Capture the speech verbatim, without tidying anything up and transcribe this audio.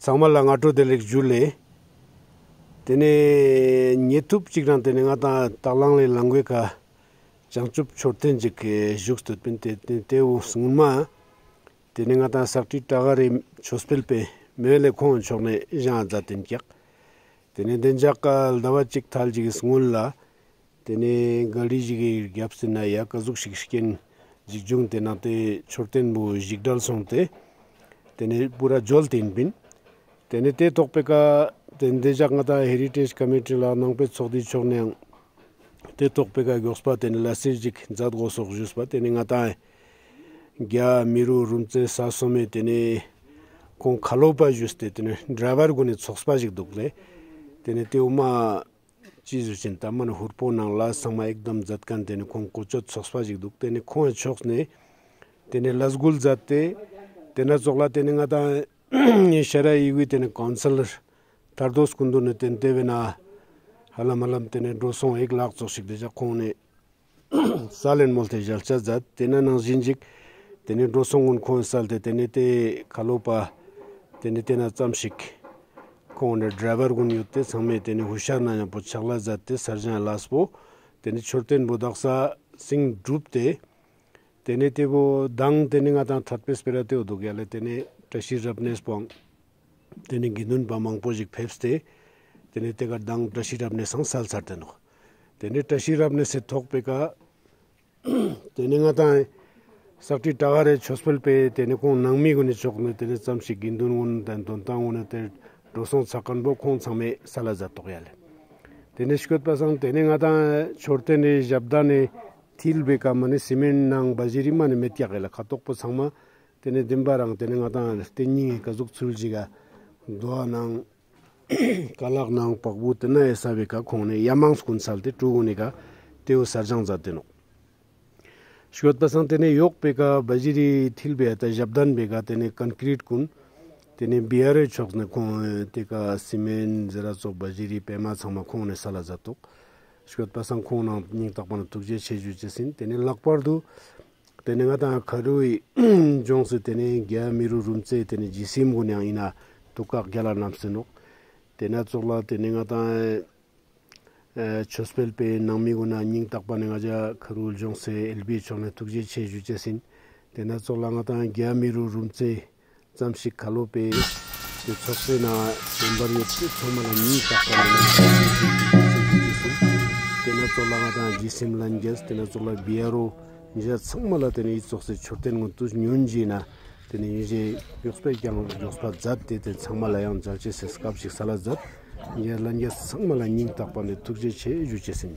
ཚང་མ་ལ་སྔ་དྲོ་བདེ་ལེགས་ཇུ་ལེ། ཏེ་ནེ་ཉེ་ཐུབ་ཅིག་རང་ཏེ་ནེ་ང་དང་དག་ལང་ལེ་ལང་གོས་ཀ་བྱང་ཆུབ་མཆོད་རྟེན་ཅིག་བཞུགས་སྡོད་པིན། ཏེ་ཏེ་ཏེའུ་སྔུན་མ་ཏེ་ནེ་ང་དང་ས་ཀྲི་བྲག་དཀར་རི་ཆོས་འཕེལ་པའི་མེ་ལེ་ཁོང་ཕྱོགས་ནེ་བཞེངས་མཛད་དེན་ཀྱག། ཏེ་ནེ་བདེ་འཇགས་ཀ་ཟླ་བ་གཅིག་ཐལ་ཅིག་གི་སྔུན་ལ་ཏེ་ནེ་ག་རི་ཞིག་གི་རྒྱབ་སྟེ་ན་ཡ་ཀ་ཟུག་ཞིག་རྐྱེན་ཞིག་བྱུང་སྟེ་ན་ཏེ་མཆོད་རྟེན་བོ་ཞིག་བྲལ་སོང་སྟེ་ཏེ་ནེ་པུ་ར་འཇོལ་ཏེ་ཨིན་པིན། ཏེ་ནེ་ཏེ་ཐོག་པེ་ཀ་ཏེ་བདེ་འཇགས་ང་དང་ཧེ་རི་ཊེཇ་ཀོ་མི་ཊི་ལ་ནང་པའི་ཚོགས་སྡེའི་ཕྱོགས་ནེ་ཡང་ཏེ་ཐོག་པེ་ཀ་མགྱོགས་པ་ཏེ་ནེ་ལ་སིར་ཅིག་མཛད་དགོས་སོག་ཞུས་པ། ཏེ་ནེ་ང་དང་རྒྱ་མི་རུ་རུམ་རྩེ་ས་སོ་མེ་ཏེ་ནེ་ཁོང་ཁ་ལོ་པ་ཞུས་ཏེ་ཏེ་ནེ་ཌྲའི་ཝར་གུན་ནི་ཚོགས་པ་ཞིག་འདུག་ལེ། ཏེ་ནེ་ཏེ་འོ་མ་ཅི་ཞུ་ཅེན་ད་མ་ནེ་ཧུར་པོ་ནང་ལ་ཚང་མ་ཨེག་དམ་མཛད་ཁན་ཏེ་ནེ་ཁོང་གོ་ཆོད་ཚོགས་པ་ཞིག་འདུག། ཏེ་ནེ་ཁོང་ཕྱོགས་ནེ་ཏེ་ནེ་ལས་འགུལ་མཛད་དེ་ཏེ་ན་ཙོགས་ལ་ཏེ་ནེ་ང་དང་ཤ་ར་ཡི་གུའི་ཏེ་ནེ་ཀོན་སིལ་ཐར་དོས་ཀུན་འདུ་ནེ་ཏེ་ནེ་ཏེ་བེ་ན་ཧ་ལམ་ཧ་ལམ་ཏེ་ནེ་འགྲོ་སོང་ཨེག་ལག་ཙོགས་ཤིག་ཏེ་ཅག་ཁོང་ནེ་ས་ལེན་མོལ་ཏེ་ཞལ་ཆད་མཛད། ཏེ་ན་ནང་བཞིན་ཅིག་ཏེ་ནེ་འགྲོ་སོང་གུན་ཁོང་སལ་ཏེ་ཏེ་ནེ་ཏེ་ཁ་ལོ་པ་ཏེ་ནེ་ཏེ་ན་ཙམ་ཞིག་ཁོང་ནེ་ཌྲའི་ཝར་གུན་ཡོད་དེ་ཚང་མས་ཏེ་ནེ་ཧུ་ཤར་ན་ཉམ་པོ་ཆག་ལ་མཛད་དེ་སར་ཞེངས་ལས་པོ་ཏེ་ནེ་མཆོད་རྟེན་བོ་དག་ས་སིང་གྲུབ་སྟེ་ཏེ་ནེ་ཏེ་བོ་མདང་ཏེ་ནེ་ང་དང་ཐད་པེ་སྤེ་ར་ཏེ་བོ་འདུག་ཡ་ལེ། ཏེ་ནེ་བཀྲ་ཤིས་རབ་གནས་པོའང་ཏེ་ནེ་དགེ་འདུན་པ་མང་པོ་ཞིག་ཕེབས་ཏེ་ཏེ་ནེ་ཏེ་ཀ་མདང་བཀྲ་ཤིས་རབ་གནས་སང་སལ་ཚར་ཏེ་ནོག། ཏེ་ནེ་བཀྲ་ཤིས་རབ་གནས་སི་ཐོག་པེ་ཀ་ཏེ་ནེ་ང་དང་ས་ཀྲི་བྲག་དཀར་རི་ཆོས་འཕེལ་པའི་ཏེ་ནེ་ཁོང་ནང་མི་གུན་ནི་ཕྱོགས་ནེ་ཏེ་ནེ་ཙམ་ཞིག་དགེ་འདུན་གུན་དང་དོན་ཏང་གུན་ནི་ཏེ་འགྲོ་སོང་ཚག་ཁན་བོ་ཁོང་ཚང་མས་སལ་ལ་མཛད་དོག་ཡ་ལེ། ཏེ་ནེ་སྐྱོད་པ་སང་ཏེ་ནེ་ང་དང་མཆོད་རྟེན་ནི་ཞབས་གདན་ནི་མཐིལ་བེ་ཀ་མ་ནེ་སི་མེན་ནང་བ་ཞིག་རི་མ་ནེ་མེད་ཀྱག་ཡ་ལེ། ཁ་ཐོག་པོ་ཚང་མ་ཏེ་ནེ་དེན་པ་རང་ཏེ་ནེ་ང་དང་རྟེན་རྙིང་གི་ཀ་ཟུག་ཚུལ་ཞིག་ག་རྡོ་ནང་ཀ་ལག་ནང་པག་བུ་ཏེ་ན་ཡ་ས་བེ་ཀ་ཁོང་ནེ་ཡ་མང་སུ་གུན་སལ་ཏེ་ཀྲུ་གུན་ནི་ཀ་ཏེ་བོ་སར་ཞེངས་མཛད་དེ་ནོག། སྐྱོད་པ་སང་ཏེ་ནེ་ཡོག་པེ་ཀ་བ་ཞིག་རི་མཐིལ་བེ་ཡ་ད་ཞབས་གདན་བེ་ཀ་ཏེ་ནེ་ཀོན་ཀྲིཊ་གུན་ཏེ་ནེ་བི་ཨར་ཨོའི་ཕྱོགས་ནེ་ཁོང་ཏེ་ཀ་སི་མེན་ཟེར་ར་ཙོགས་བ་ཞིག་རི་པེ་མ་ཚང་མ་ཁོང་ནེ་སལ་ལ་མཛད་དོག། སྐྱོད་པ་སང་ཁོང་ནང་སྙིང་ཐག་པ་ནེ་ཐུགས་རྗེ་ཆེ་ཞུ་ཅེས་ཨིན། ཏེ་ནེ་ལྷག་པར་དུ་ཏེ་ནེ་ང་དང་ཁ་རུའི་ལྗོངས་སི་ཏེ་ནེ་རྒྱ་མི་རུ་རུམ་རྩེ་ཏེ་ནེ་ཇི་སིམ་གུན་ཡང་ཨིན་ན་ཐུགས་ཁག་རྒྱལ་ལ་ནམ་སེ་ནོག། ཏེ་ན་ཙོགས་ལ་ཏེ་ནེ་ང་དང་ཨེ་ཆོས་འཕེལ་པའི་ནང་མི་གུན་ན་སྙིང་ཐག་པ་ནེ་ང་ཅག་ཁ་རུའི་ལྗོངས་སི་ཨེལ་བི་ཕྱོགས་ནེ་ཐུགས་རྗེ་ཆེ་ཞུ་ཅེས་ཨིན། ཏེ་ན་ཙོགས་ལ་ང་དང་རྒྱ་མི་རུ་རུམ་རྩེ་ཙམ་ཞིག་ཁ་ལོ་པེ་ཏེ་ཚོགས་པའི་ནང་མེམ་བར་ཡོད་དེ་ཚང་མ་ལ་སྙིང་ཐག་པ་ནེ་ཐུགས་རྗེ་ཆེ་ཞུ་ཅེས་ཨིན། ཏེ་ན་ཙོགས་ལ་ང་དང་ཇི་སིམ་ལྷན་རྒྱས་ཏེ་ན་ཙོགས་ལ་བི་ཨར་ཨོ་ཉེ་ཞ་ཚང་མ་ལ་ཏེ་ནེ་འི་ཙོགས་སི་མཆོད་རྟེན་གུན་ཏུས་ཉུན་ཞིག་ན་ཏེ་ནེ་ཉེ་ཞའི་མགྱོགས་པ་ཀྱང་མགྱོགས་པ་མཛད་དེ་ཏེ་ཚང་མ་ལ་ཡང་མཇལ་ཅེས་སི་སྐབས་ཤིག་སལ་ལ་མཛད། ཉེ་ཞ་ལྷན་རྒྱས་ཚང་མ་ལ་སྙིང་ཐག་པ་ནེ་ཐུགས་རྗེ་ཆེ་ཞུ་ཅེས་ཨིན།